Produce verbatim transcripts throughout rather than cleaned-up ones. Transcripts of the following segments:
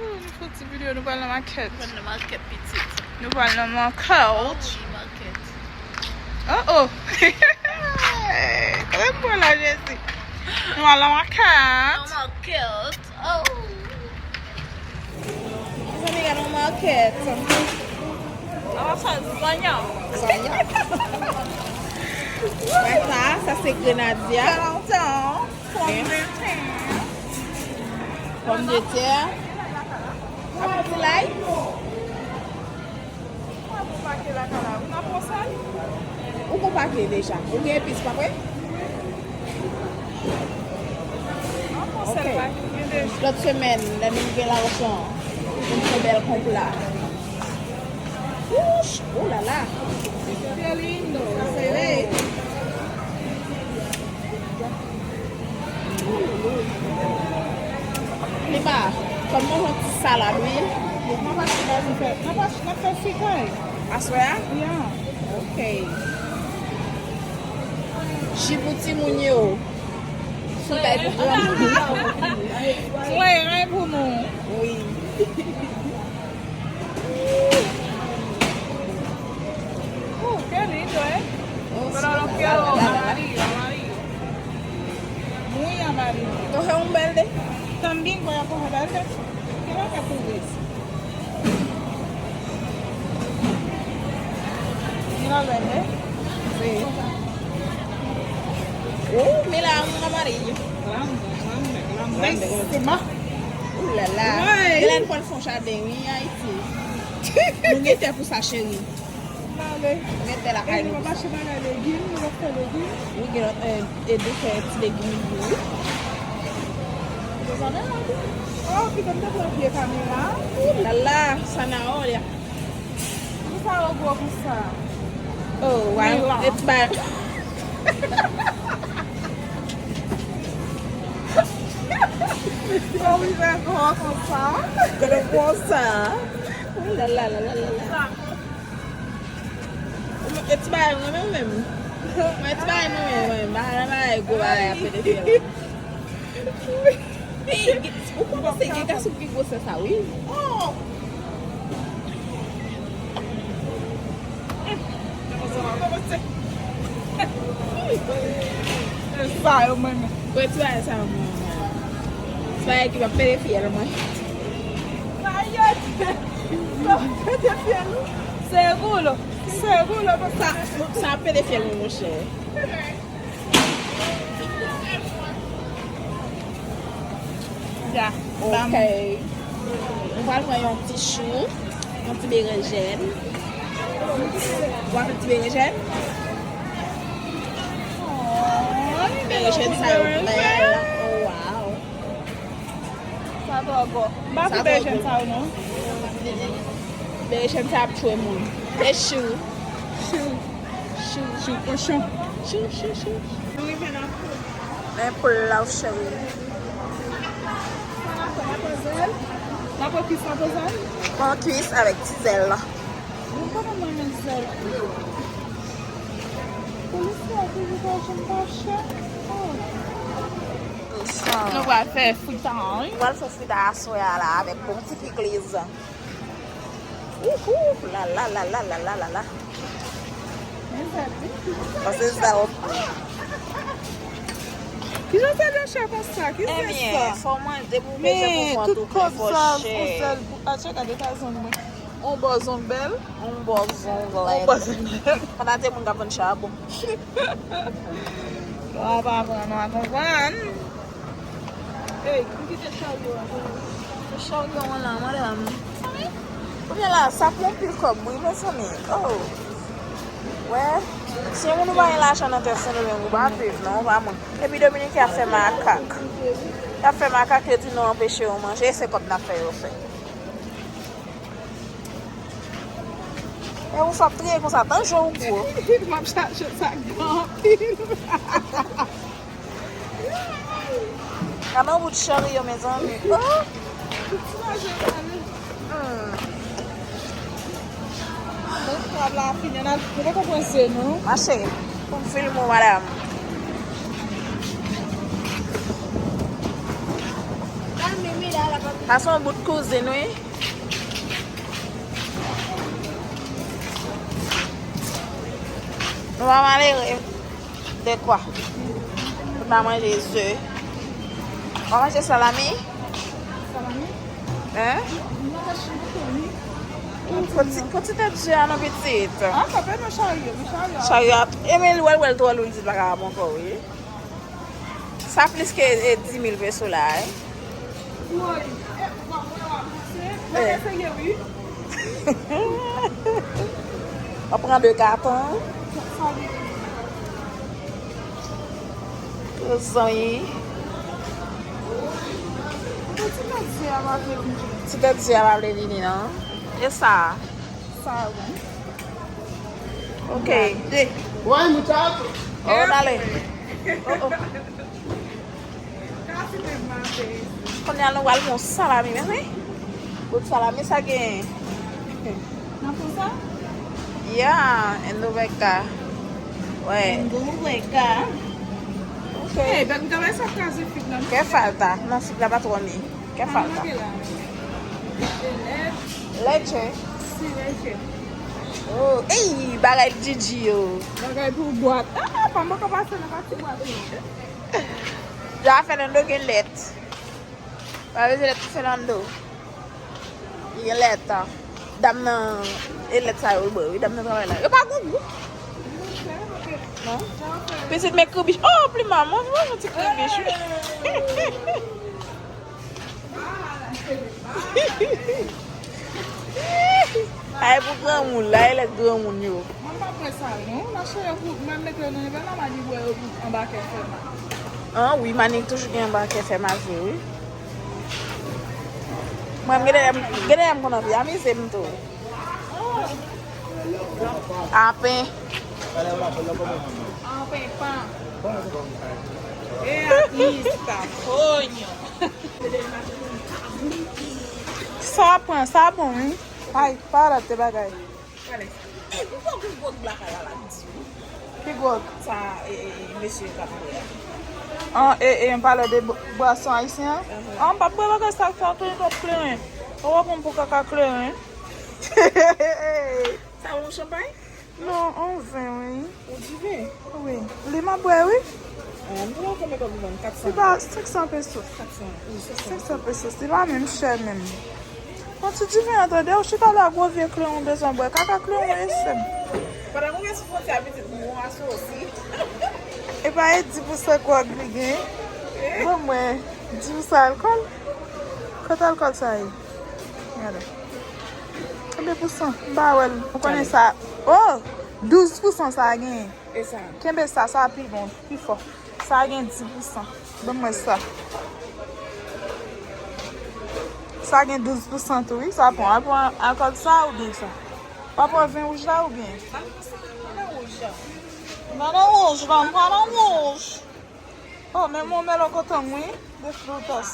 Nou fè ti videyo, nou pral nan makèt. Pral nan makèt, pitit. Nou pral nan makèt. Wi, makèt. Oh, oh. Kote m pran la, Jezi? Nou al nan makèt. Nan makèt. Oh. Mezanmi, gade yon makèt. An fè zanyan. Zanyan. Wè sa, sa se grenadya. Fè lontan. Pòmdetè. Pòmdetè. Ak yon ti lay. Ou gon pake lakay la, wi. N ap pran sèl. Ou gon pake deja. Ou gen epis, pa vre? N ap pran sèl, ok. Pake gen deja. Lòt semèn, lè nou gen lajan, nou fè bèl konpla. Wouch! Oh la la! Qué lindo, se ve. Li pa, kòm mwen yon ti salad, wi. N ap achte bagay pou fè, n ap achte, n ap fè sikay. Aswè a? Ya. Ok. Ji pou timoun yo. Sikay pou granmoun. Kleren pou nou. Wi. Uh, qué lindo, eh. Oh, pero lo quiero amarillo, amarillo. Muy amarillo. Coge un verde. También voy a coger verde. Quiero que tú ves. Mira el verde. Sí. Uh, mira un amarillo. Grande, grande, grande. Grande, grande. Ooh la la. Wi. Genlè n pral fè yon jaden, wi, Ayiti. Nou gen tè pou sa, cheri. N ale. Nou gen tè lakay nou pou sa. Nou pral achte bagay legim, nou pral fè legim. Wi, gen, eh, ede fè ti legim tou, wi. Desann la, wi. Oh, pito m te pran vye kamera. Ooh la la, zanahoria. Poukisa yo gwo konsa? Oh, wow. Mila. It's bad. Yo rive gwo konsa. Gwo konsa. Ooh la la la la la la. Mwen, e ti bagay mwen menm menm. Mwen, e ti bagay mwen menm, mwen. Bagay, bagay, gwo bagay ap pete fè la. Ey, ou pa panse gen gason ki gwosè sa, wi. Oh! Sa yo mwen menm. Wè ti bagay sa yo mwen. Ti bagay ki pa pede fyèl mwen. Sa yo pede fyèl ou? Seguro, seguro. Sa, sa pede fyèl mwen, monchè. Ya, bam. Ok. Nou pral pran yon ti chou, yon ti berejèn. Ou pral fè ti berejèn? Oh, berejèn sa yo bèl. Oh, wow. Sa twò gwo. M pa fè berejèn sa yo, non. Berejèn sa ap tchwe moun. E chou. Chou. Chou. Chou kochon. Chou, chou, chou. Nou rive nan poul. Men poul la, cheri. Sa n ap fè, n ap pran zèl? N ap pran kwis, n ap pran zèl? Pran kwis avèk ti zèl la. Mwen pa konn mwen men zèl. Polis la toujou pa janm pa chè. Oh. Nou pral fè frita, wi. Nou pral fè frita aswè a la avèk bon ti pikliz. Wouhou, la la la la la la la la. Pase sa w. Kijan sa dechè konsa? Ki sens sa? Ebyen, fò manje pou peze pou vant ou plen fò chè. Atchè, gade ta zong mwen. On bò zong bèl. On bò zong lèd. On bò zong lèd. Pandan te moun k ap vann chabon. Wa pa pran, nou a konprann. Ey, m kite charyo a. Charyo an la, madanm. Kounye a la, sa pran anpil kòb, wi, mezanmi. Oh. Wè, si yon moun ou pa gen lajan nan tè Sendomeng, ou pa viv, non, ou pa moun. Epi Dominiken ap fè makak. Y ap fè makak, yo di nou anpeche yo manje, e se kòb n ap fè yo fè. E ou fap triye konsa, tan je w gwo. M ap chache sa gran anpil. Gade yon bout cheri yo, mezanmi. Oh! Ti mache pale. Hmm. Bon, krab la fini, n a, nou poko pran ze, non. Mache, pou m filme w, madanm. Gade Mimi la, l ap Sa se yon bout kouzin, wi. Nou pa malere de kwa. Pou n ta manje ze. W ap manje salami? Salami? Hein? Fò ti, fò ti tèt ze a non pitit. Ah, sa fè nan charyo, nan charyo. Charyo ap, e men l wè l, wè l twò lou, l di l pa kapab ankò, wi. Sa plis ke, e, dis mil peso la, wi. Woy, e, w ap ranse, w ap ranse, w ap serye, wi. W ap pran de katon. Zanmi. Ti tèt ze a pa vle vini. Ti tèt ze a pa vle vini, non. E sa? Sa, wi. Ok. Gade. Woy, muchacho. Oh, dale. Oh, oh. Kounye a nou pral fè yon salami, men wi. Bout salami sa gen. Nan pou sa? Ya, en doble ka. Wè. En doble ka. Ok. Ey, bèk m travay sa kraze fig la. Qué falta? Non, fig la pa twò mi. Qué falta? Leche. Sin leche. Oh, ey, bagay Gigi yo. Bagay pou bwat. Ah, pa m poko pase nan pati bwat yo. Fernando gen lèt. Pa vle lèt pou Fernando. Li gen lèt. Dam nan, e lèt sa yo bwè, wi, dam nan travay la. Yo pa gon gou. Non. Pitit men kribich. Oh, pli manman, mwen yon ti kribich, wi. Ay pou granmoun, la e lèt granmoun yo. Mwen pa bwè sa non, mache yo pou, mwen mete yo nan neve la, mani bwè yo pou anba kè fè mal. An, wi, mani toujou gen anba kè fè mal vre, wi. Mwen, m gen lè m, gen lè m konn anvi amize m tou. Apen. Apen, pan. E a pista, konyo. Sa pran, sa bon, wi. Ay, pa rate bagay. Ey, poukò gen gwòg lakay la la di wi? Ki gwòg? Sa, e, e, e, mesye k ap bwè a. An, e, e, m pale de bwason ayisyen an? An, m p ap bwè bagay sa k fè antre twòp kleren. Ou wè pou m pou kaka kleren. Sa yon chanpay? Non, on ven, wi. Ou diven? Wi. Li m ap bwè, wi. Ah, m te konn konbyen kòb li vann? Kat san. Li pa senk san pesos. Kat san, wi, senk san. Senk san pesos. Li pa menm chè menm. Yon ti diven an, tande, ou chita la, gwo vye kleren w bezwen bwè. Kaka kleren w ye, sè m. Pandan mwen gen sou fwontyè a, pitit mwen, asosi. Epa e dis pousan gwòg li gen. Ban mwen dis pousan alkòl. Kote alkòl sa ye? Gade. Konbyen pousan? M pa wè l. Ou konnen sa. Oh! Douz pousan sa genyen. E sa? Kenbe sa, sa pi bon, pi fò. Sa gen dis pousan. Ban mwen sa. Sa gen douz pousan tou, wi. Sa pran. Al pran alkòl sa oubyen sa? W ap pran ven wouj la oubyen? Ban nan wouj la. Ban nan wouj la, m pran nan wouj. Oh, men mwen melokotong, wi. De frutas.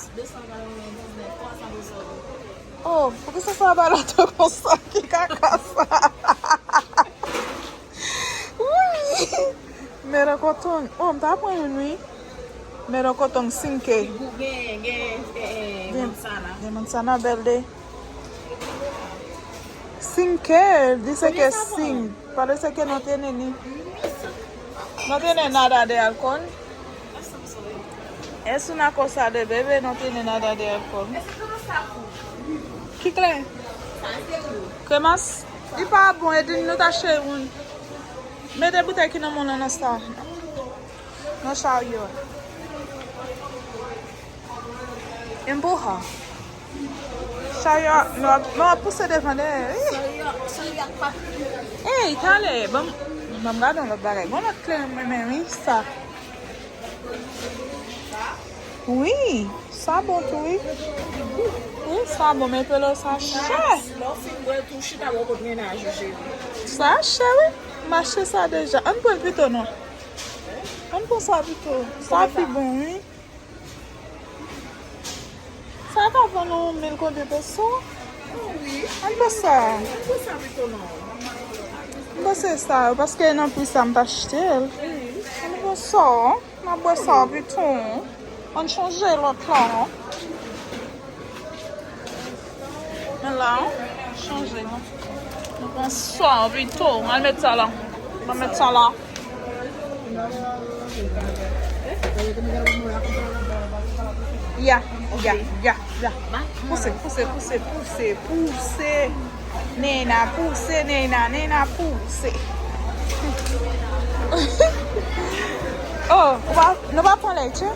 Oh, poukisa sa ba la tan konsa? Ki kaka sa? Wi! Melokotong. Oh, m ta pran youn, wi. Melokotong, sinke. Gen, gen, gen, gen, gen manzana. Gen manzana verde. Sinke, dice que sí. Parece que no tiene ni, no tiene nada de alcohol. Es una cosa de bebé, no tiene nada de alcohol. Ki kleren? Kremas? Li pa bon, Edwin, nou ta cheri moun. Mete boutèy ki nan men w lan nan sa. Nan charyo a. Empuja. Charyo a, nou ap, nou ap pouse devan dèyè, wi. Charyo a, charyo a pa. Ey, talè, ban m, ban m gade yon lòt bagay. Gon lòt kleren m renmen, wi, sa. Wi, sa bon tou, wi. Wi, sa bon, men pelo sa chè. Lè w fin bwè tou, chita bò kot mennaj ou, cheri. Sa chè, wi. M achte sa deja. Ann pran l pito, non. Ann pran sa pito. Sa pi bon, wi. Sa ka vann yon mil konbyen peso? Oh, wi. Ann pran sa. Ann pran sa pito, non. Ann pran se sa, paske nan pri sa m t achte l. Ann pran sa. N ap bwè sa pito. Ann chanje lòt la. Men la, chanje, non. Nou pran sa pito. Mwen al met sa la. Mwen met sa la. Ya, ya, ya, ya. Pouse, pouse, pouse, pouse, pouse. Nena, pouse, nena, nena, pouse. Oh, nou pa pran leche?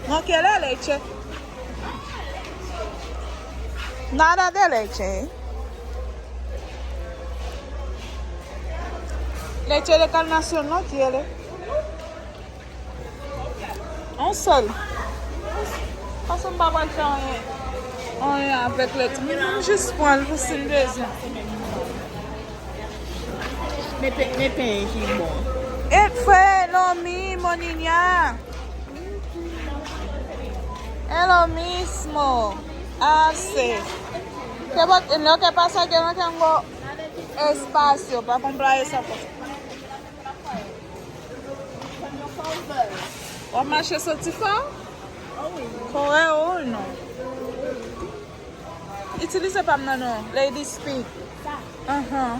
Non, kèlè leche? Nada de leche. Leche de carnación no quiere. Un solo. Paske m pa pral fè anyen, anyen avèk leche. M jis pran l pou si m bezwen. Men pe, men pen ki bon. E fwe lo mismo, niña. Es lo mismo. Ase. Lo que pasa es que no tengo espacio para comprar esa cosa. W ap mache soti fò? Kore ou non? Itilize pa m nan non. Lady speak. Ahan.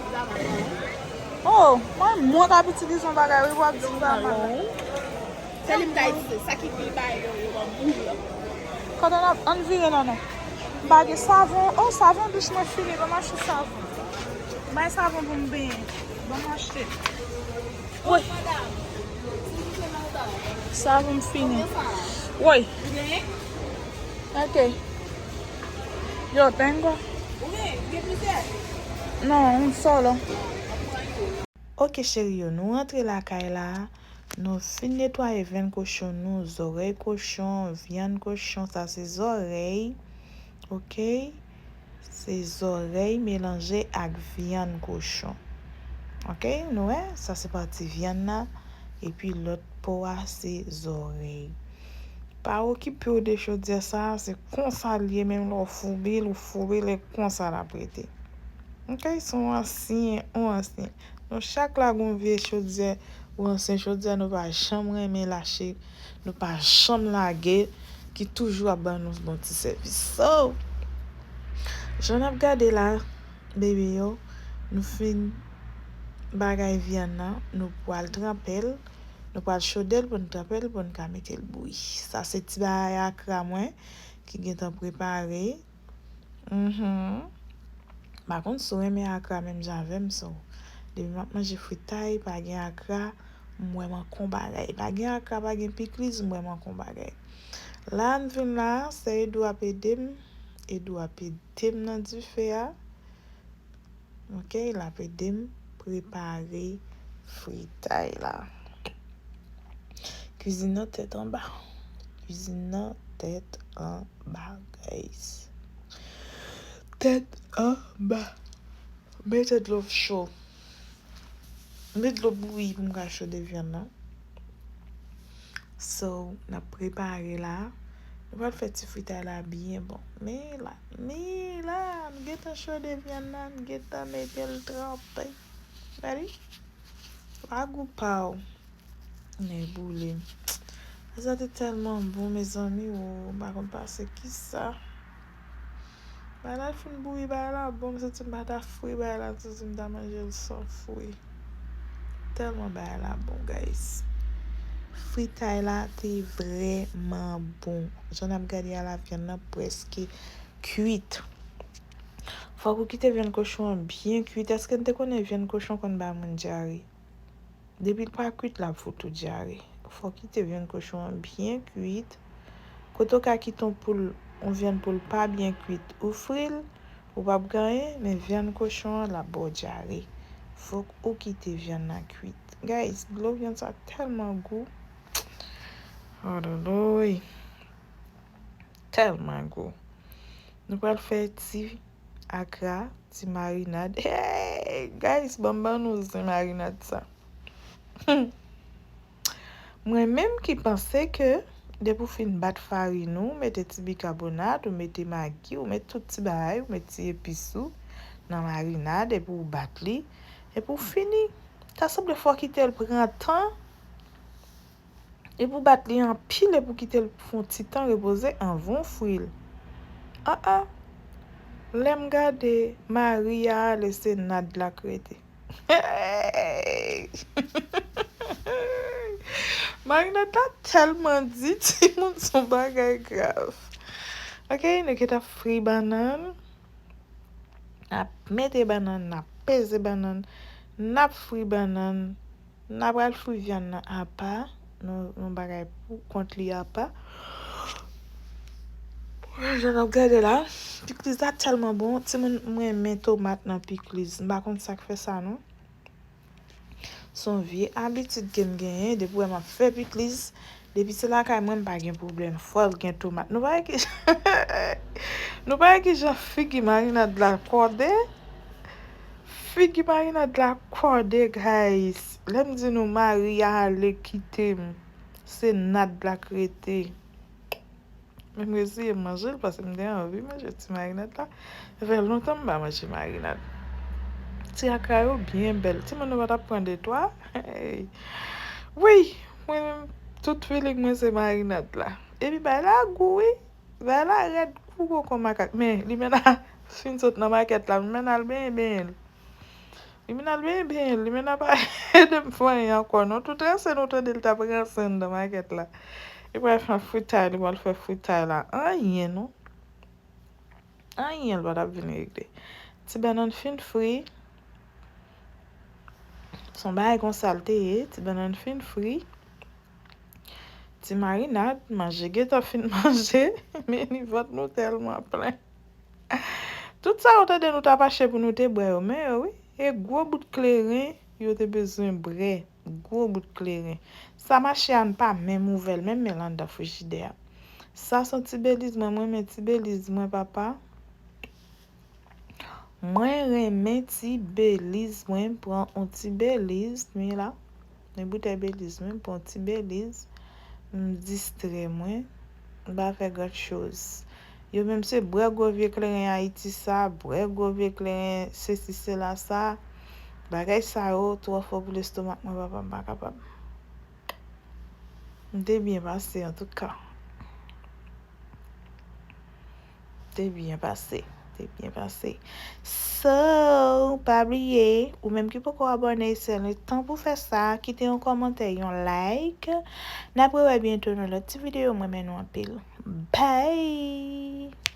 Oh, mwen, mwen k ap itilize yon bagay, wi, w ap di m pa mal. Tèl m ta itilize, sa ki pi bay yo, yo ban boul. Kote n ap, ann vire la non. M pa gen savon. Oh, savon douch mwen fini, ban m achte savon. Bay savon pou m benyen. Ban m achte. Wi. Savon m fini. Wi. Ok. Yo tengo. Non, un solo. Ok, cheri yo, nou rantre lakay la. Nou fin netwaye vyann kochon nou, zòrèy kochon, vyann kochon, sa se zòrèy. Ok? Se zòrèy melanje ak vyann kochon. Ok? Nou wè? Sa se pati vyann nan. Epi lòt po a se zòrèy. Pa okipe w de chodyè sa a, se konsa l ye, menm lè w foube l, ou foube l, e konsa l ap rete. Ok? Se yon ansyen, yon ansyen. Nou chak la gon vye chodyè, yon ansyen chodyè, nou pa janm renmen lache, nou pa janm lage, ki toujou ap ban nou bon ti sèvis. So, jan n ap gade la, bebe yo, nou fin bagay vyann nan, nou pral tranpe l, nou pral chode l pou n tranpe l, pou n ka mete l bouyi. Sa se ti bagay akra mwen ki gentan prepare. Mhm. M pa konn si w renmen akra menm jan avè m, so. Depi m ap manje fritay, pa gen akra, m wè manke yon bagay. Pa gen akra, pa gen pikliz, m wè manke yon bagay. La, m vin la, se Edou ap ede m. Edou ap ede m nan dife a. Ok, l ap ede m prepare fritay la. Kwizin nan tèt anba. Kwizin nan tèt anba, guys. Tèt anba. Mete dlo cho. Mete dlo bouyi pou m ka chode vyann nan. So, n ap prepare la. Nou pral fè ti fritay la byen bon. Men la, men la, n gentan chode vyann nan, n gentan mete l tranpe. Gade. Pa gou pa w. Nèboule. Sa te tèlman bon, mezanmi, o, m pa konn pase kisa. Bagay la fin bouyi, bagay la bon, m santi m pa ta fri bagay la, m santi m ta manje l san fri. Tèlman bagay la bon, guys. Fritay la te vrèman bon. Jan n ap gade a la, vyann nan prèske kwit. Fòk ou kite vyann kochon an byen kwit. Èske n te konnen vyann kochon konn bay moun dyare? Depi l pa kwit, l ap fout ou dyare. Fò w kite vyann kochon an byen kwit. Kote w ka kite yon poul, yon vyann poul pa byen kwit, ou fri l, ou p ap gen anyen, men vyann kochon an, l ap ba w dyare. Fòk ou kite vyann nan kwit. Guys, dlo vyann sa tèlman gou. Ololoy. Tèlman gou. Nou pral fè ti akra, ti marinad. Hey, guys, ban m ban nou zen marinad sa. Mwen menm ki panse ke depi w fin bat farin ou, mete ti bikabonat, ou mete magi, ou mete tout ti bagay, ou mete ti epis ou nan marinad, epi w bat li, epi w fini. Ta sanble fò w kite l pran tan. Epi w bat li anpil, epi w kite l pou yon ti tan repoze anvan w fri l. Ah, ah. Lè m gade, Maria ale, se Nad la k rete. Marinad la tèlman di, timoun, se yon bagay grav. Ok, nou gentan fri bannann. N ap mete bannann, n ap peze bannann, n ap fri bannann, n ap al fri vyann nan apa, yon, yon bagay pou kont li apa. Jan n ap gade la, pikliz la tèlman bon. Timoun, m renmen tomat nan pikliz. M pa konn sa k fè sa, non. Se yon vye abitid ke m genyen. Depi w wè m ap fè pikliz, depi se lakay mwen, m pa gen pwoblèm. Fò l gen tomat. Nou pa wè ki, nou pa wè ki jan figi marinad la kòde? Figi marinad la kòde, guys. Lè m di nou Maria ale kite m, se Nad la k rete. Men m reziye m manje l, paske m te anvi manje ti marinad la. Sa fè lontan m pa manje marinad. Ti akra yo byen bèl. Timoun, nou pa t ap pran de twa? Hey. Wi, mwen menm, tout feeling mwen se marinad la. Epi bay la gou, wi. Bay la rèd kou koko makak. Men, limena fin sot nan makèt la. Limena al benyen, benyen l. Limena al benyen, benyen l. Limena pa ede m fè anyen ankò, non. Tout ranse nou tande l t ap ranse anndan makèt la. Li pral fè fritay, li pral fè fritay la. Anyen, non. Anyen l pa t ap vin regle. Ti bannann fin fri. Se yon bagay konsa l te ye. Ti bannann fin fri. Ti marinad, manje gentan fin manje, men ni vant nou tèlman plen. Tout sa yo tande nou t ap achte pou nou te bwè yo, men yo wi, e gwo bout kleren yo te bezwen bwè, gwo bout kleren. Sa mache a n pa menm ouvè l, menm men l anndan frijidè a. Sa se yon ti beliz mwen, mwen renmen ti beliz mwen, papa. Mwen renmen ti beliz mwen, pran yon ti beliz, wi la. Men boutèy beliz mwen, pran yon ti beliz. M distrè mwen. M pa fè gran choz. Yo menm se bwè gwo vye kleren Ayiti sa, bwè gwo vye kleren sesi sela sa. Bagay sa yo twò fò pou lestomak mwen, papa, m pa kapab. M te byen pase, antouka. Te byen pase. Te byen pase. So, pa bliye, ou menm ki poko abòne, se le tan pou fè sa. Kite yon kòmantè, yon like. N ap rewè byento nan lòt ti videyo. Mwen renmen nou anpil. Bye!